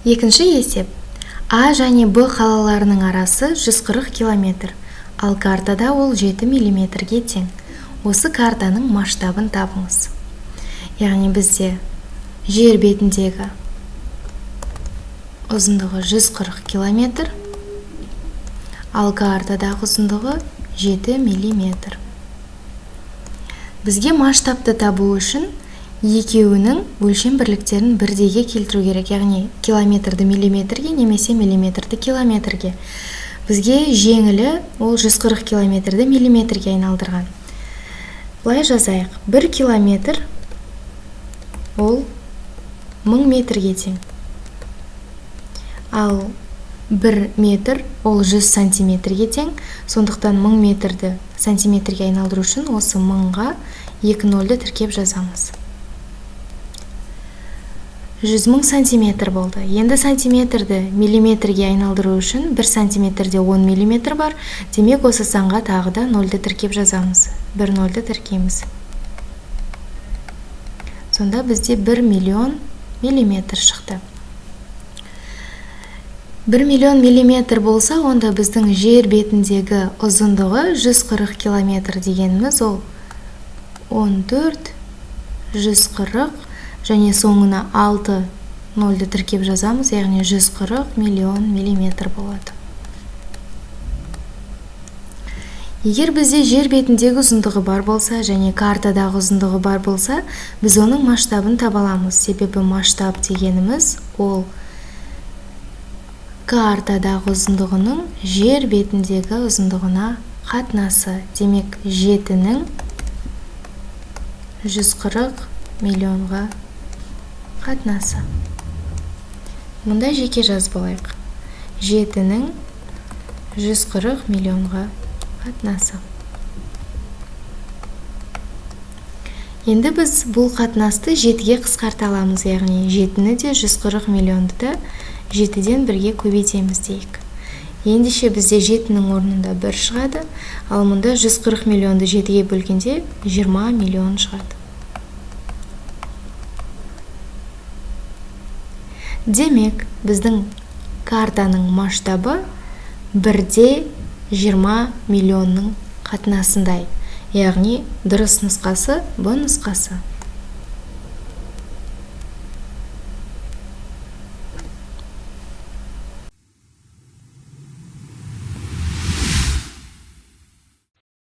Екінші есеп. А және Б қалаларының арасы 140 километр, ал картада ол 7 миллиметрге тең. Осы картаның масштабын табыңыз. Яғни бізде жер бетіндегі ұзындығы 140 километр, ал картадағы ұзындығы 7 миллиметр. Бізге масштабты табу үшін екеуінің өлшем бірліктерін бірдейге келтіру керек, яғни километрді миллиметрге немесе миллиметрді километрге. Бізге жеңілі ол 140 километрді миллиметрге айналдырған. Былай жазайық. 1 километр ол 1000 метрге тең. Ал 1 метр ол 100 сантиметрге тең. Сондықтан 1000 метрді сантиметрге айналдыру үшін осы 1000-ға 2 нөлді тіркеп жазамыз. 100 мың сантиметр болды. Енді сантиметрді миллиметрге айналдыру үшін 1 сантиметрде 10 миллиметр бар. Демек, осы санға тағы да нөлді тіркеп жазамыз. 1 нөлді тіркейміз. Сонда бізде 1 миллион миллиметр шықты. 1 миллион миллиметр болса, онда біздің жер бетіндегі ұзындығы 140 километр дегеніміз ол 14, 140 және соңына 6 нөлді тіркеп жазамыз, яғни 140 миллион миллиметр болады. Егер бізде жер бетіндегі ұзындығы бар болса және картадағы ұзындығы бар болса, біз оның масштабын таба аламыз. Себебі масштаб дегеніміз ол картадағы ұзындығының жер бетіндегі ұзындығына қатынасы. Демек, 7-нің 140 миллионға қатынасы. Мұнда жеке жазып алайық. 7-нің 140 миллионға қатынасы. Енді біз бұл қатынасты 7-ге қысқарта аламыз, яғни 7-ні де 140 миллионды да 7-ден 1-ге көбейтеміз дейік. Ендеше бізде 7-нің орнында 1 шығады, ал мұнда 140 миллионды 7-ге бөлгенде 20 миллион шығады. Демек, біздің картаның масштабы 1-де 20 миллионның қатынасындай, яғни дұрыс нұсқасы Б нұсқасы.